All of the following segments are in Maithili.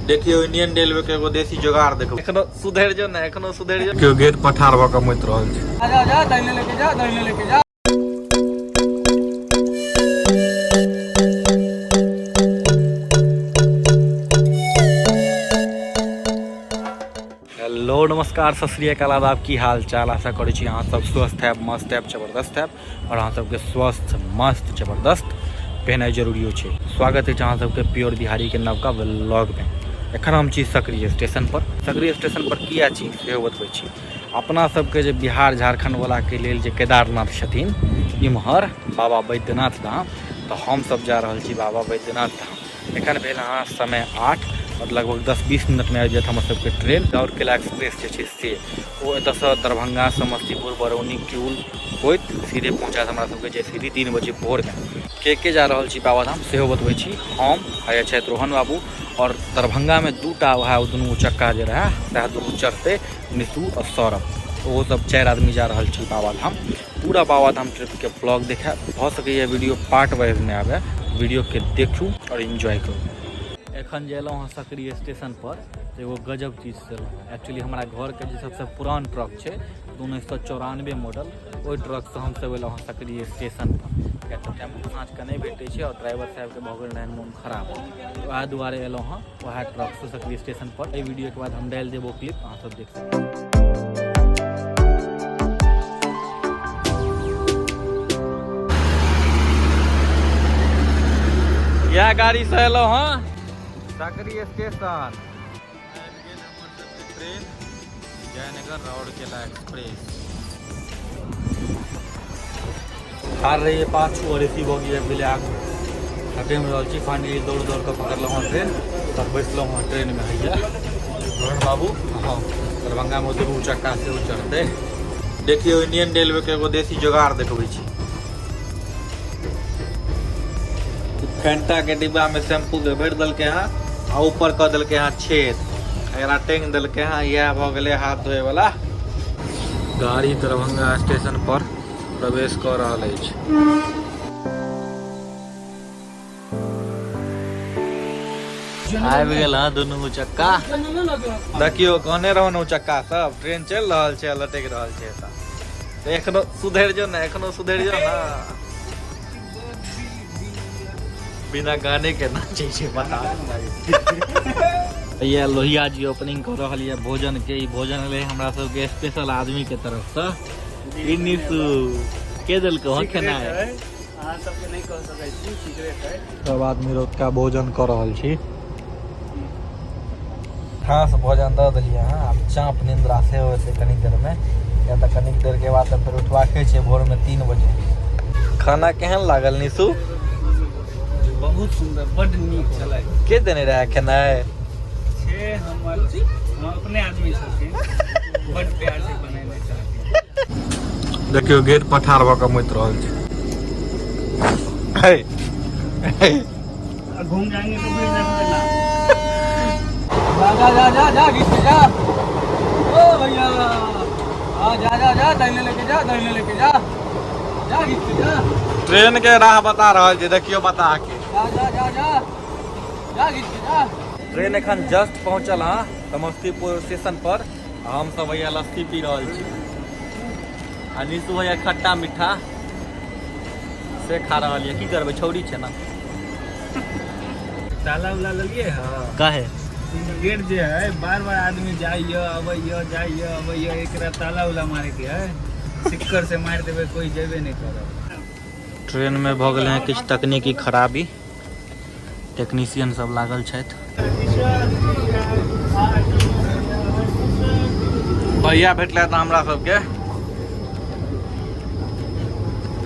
देखियो इंडियन रेलवे के एगो देसी जोगाड़ देखो। एखनो सुधरि जो ने, एखनो सुधरि जो। केओ गेट पर ठाढ़ भऽ कऽ मुति रहल छै। जा जा दाहिने लेके जा, दाहिने लेके जा। हेलो नमस्कार, सत श्री अकाल, आदाब, की हाल चाल। आशा करै छी अहाँ सब स्वस्थ हैब, मस्त हैब, जबरदस्त हैब और अहाँ सबके स्वस्थ मस्त जबरदस्त पहनाइ जरूरियो छै। स्वागत अछि अहाँ सबके प्योर बिहारी के नवका व्लॉग में। एखन हम छी सकरी स्टेशन पर। सकरी स्टेशन पर किया छी सेहो बतबै छी। अपना सबके जे बिहार झारखंड वाला के लेल जे केदारनाथ छथिन इम्हर बाबा बैद्यनाथ धाम, तऽ हम सब जा रहल छी बाबा बैद्यनाथ धाम। एखन भेल अहाँ समय 8 और लगभग 10-20 मिनट में आबि जायत हमर सबके ट्रेन राउरकेला एक्सप्रेस जे छै से ओ एतऽसँ दरभंगा समस्तीपुर बरौनी किउल होइत सीधे पहुँचायत हमरा सबके जे सीधी 3 बजे भोरमे। के के जा रहल छी बाबाधाम सेहो बतबै छी। हम आ छथि रोहन बाबू और दरभंगामे 2टा वएह दुनू चक्का जे रहए सएह दुनू चढ़तै, निशु और सौरभ। ओहो सब 4 आदमी जा रहल छी बाबाधाम। पूरा बाबाधाम ट्रिपके ब्लॉग देखायब। भऽ सकैए वीडियो पार्ट वाइजमे आबए, वीडियोके देखू और एन्जॉय करू। एखन जे एलहुँ हँ सकरी स्टेशन पर तऽ एगो गजब चीज से एलहुँ। एक्चुअली हमरा घरके जे सबसँ पुरान ट्रक छै 1994 मॉडल, ओहि ट्रकसँ हमसब एलहुँ हँ सकरी स्टेशन पर। किया तऽ टेम्पू साँझके नहि भेटै छै और ड्राइवर साहबके भऽ गेल रहनि मोन खराब, वएह दुआरे एलहुँ हँ वएह ट्रकसँ सकरी स्टेशन पर। एहि वीडियोके बाद हम डालि देब ओ क्लिप, अहाँ सब देख सकब। इएह गाड़ीसँ एलहुँ हँ सकरी स्टेशन। आबि गेल हमर सबके ट्रेन जयनगर राउरकेला एक्सप्रेस। ठाढ़ रहिए पाछू और एसी बोगी आबि गेलै आगू। हटेमे रहल छी। फाइनली दौड़ दौड़ कऽ पकड़लहुँ हँ ट्रेन, तब बैसलहुँ हँ ट्रेनमे। हैया रोहन बाबू, हँ दरभंगामे दुनू चक्का सेहो चढ़तै। देखियौ इंडियन रेलवे के एगो देसी जोगाड़ देखबै छी। फेंटा के डिब्बा में शैम्पू के भरि देलकै हँ आ ऊपर कऽ देलकै हँ छेद, एकरा टाँगि देलकै हँ। इएह भऽ गेलै हाथ धोए वाला। गाड़ी दरभंगा स्टेशन पर प्रवेश कऽ रहल अछि। आबि गेल हँ दुनू चक्का। देखियौ कहने रहौ ने चक्का सब ट्रेन चलि रहल छै, लटकि रहल छै एतऽ। एखनो सुधरि जो ने, एखनो सुधरि जो ने। बिना गाने के नाचै छै बता। ये लोहिया जी ओपनिंग कऽ रहल ये भोजन के। ई भोजन एलै हमरा सबके स्पेशल आदमी के तरफ से। ई निशु के देलकै हँ खेनाइ? अहाँ सबके नहि कह सकै छी, सीक्रेट है। सब आदमी रतुका भोजन कऽ रहल छी। खास भोजन दऽ देलियै हँ। आब चाँप निंद्रा सेहो हेतै कनी देर मे, किया तऽ कनिक देर के बाद तऽ फेर उठबाके छै भोर मे 3 बजे। खाना केहन लागल निशु? बहुत सुंदर, बड नीक छलै। के देने रहै खेनाइ? छै हमर अपने आदमी छथिन, बड प्यार से बनेने छथिन। देखियौ गेट पर ठाढ़ भऽ कऽ मुति रहल छै। हे, हे। घूम जाएंगे तो फिर देख लेना। जा जा जा जा जा घीच के जा। ओ भैया, हाँ जा जा जा, दाहिने लेके जा, दाहिने लेके जा, जा घीच के जा। ट्रेन के राह बता रहल छै, देखियौ बता के। जा जा जा जा जा घीच के जा। ट्रेन एखन जस्ट पहुंचल हँ समस्तीपुर स्टेशन पर। हम सब भैया लस्सी पी रहल छी आ निशु भैया खट्टा मीठा से खा रहल यऽ। की करबै, छौरी छै ने। ताला उला लेलिए हँ? काहे? गेट जे है बार बार आदमी जाइए अबैए जाइए अबैए, एकरा ताला उला मारे के है, सिक्कर से मारि देबै कोई जेबे नहीं करत। ट्रेन में भऽ गेलै हँ किछु तकनीकी खराबी, टेक्नीशियन सब लागल छथि। भैया भेटलै तऽ हमरा सबके।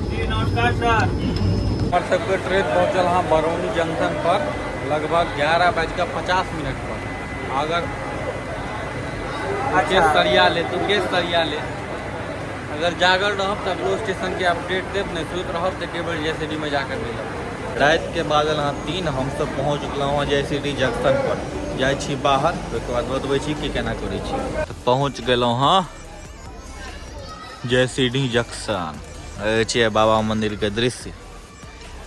जी नमस्कार सर। हमर सबके ट्रेन पहुँचल हँ बरौनी जंक्शन पर लगभग 11:50 पर। अगर केस सरिया ले तू, केस सरिया ले। अगर जागल रहब तऽ अगलो स्टेशन के अपडेट देब, नहीं सुति रहब तऽ केवल जयसिटी में जाकर मिलब। राति के बाजल हँ 3, हमसब पहुँच गेलहुँ हँ जयसिटी जंक्शन पर। जाइ छी बाहर, ओहिके बाद बतबै छी कि केना करै छी। तऽ पहुँच गेलहुँ हँ जयसिटी जंक्शन। छै बाबा मंदिर के दृश्य,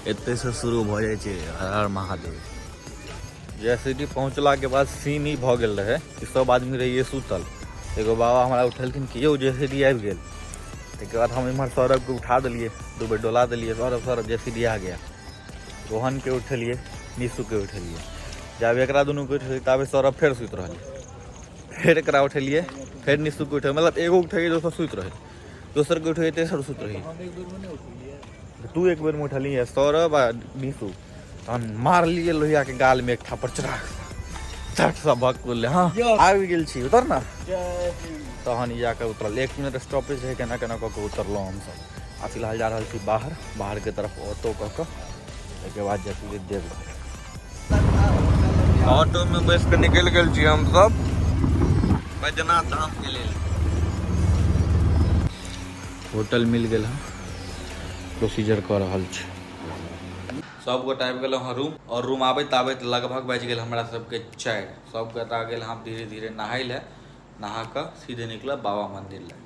एतय से शुरू भऽ जाइ छै हर हर महादेव। जयसिटी पहुँचलाके बाद सीन ई भऽ गेल रहै कि सब आदमी रहियै सुतल। एगो बाबा हमरा उठेलखिन कि यौ जयसिटी आबि गेल। ताहिके बाद हम इम्हर सौरभके उठा देलियै, 2 बेर डोला देलियै, सौरभ सौरभ जयसिटी आ गया। रोहनके उठेलियै, निशुके उठेलियै। जाबे एकरा दुनूके उठेलियै ताबे सौरभ फेर सुति रहलै। फेर एकरा उठेलियै, फेर निशुके उठेलियै, मतलब एगो उठेलियै दोसर सुति रहै, दोसरके उठेलियै तेसर सुति रहै। तू एक बेरमे उठलियै सौरभ आ निशु, तहन मारलियै लोहियाके गालमे एक थापड़ चढ़ा चट सँ भक बोलले, हाँ आबि गेल छी उतर ना। तहन ई जाकऽ उतरल, 1 मिनट स्टॉपेज है, केना केना कऽ कऽ उतरलहुँ हमसब। आ फिलहाल जा रहल छी बाहर, बाहरके तरफ ऑटो कऽ कऽ ताहिके बाद जाइ छी देवघर। ऑटो में बैस कऽ निकलि गेल छी हमसब बैद्यनाथ धाम के लेल। होटल मिल गेल हँ, प्रोसीजर कऽ रहल छी। सब गोटा आबि गेलहुँ हँ रूम, और रूम आबैत आबैत लगभग बाजि गेल हमरा सबके 4। सब गोटा गेल हँ धीरे धीरे नहाय लए, नहा कऽ सीधे निकलब बाबा मंदिर लए।